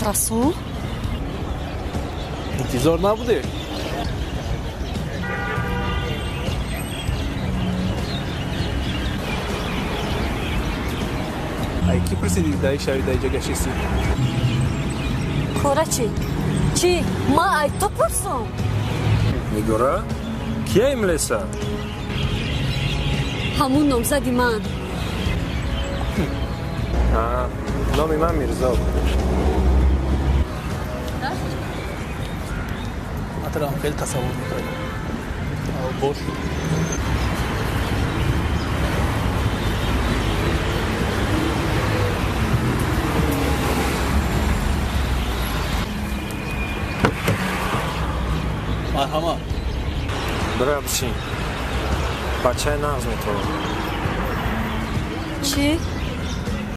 Расул? Интизор набудӣ? Ай, кӣ пурсидӣ, дар шави дар иҷо гаштистӣ? Кора чӣ? Чӣ? Ман ай ту пурсум? Нигора, кия имлеса? Ҳамун номзади ман. Номи ман Мирзо. Ман туро хеле тасаввур мекардам. Бош. Марҳамат. Бира, бишин. Бачаи нағз метавон. Чӣ?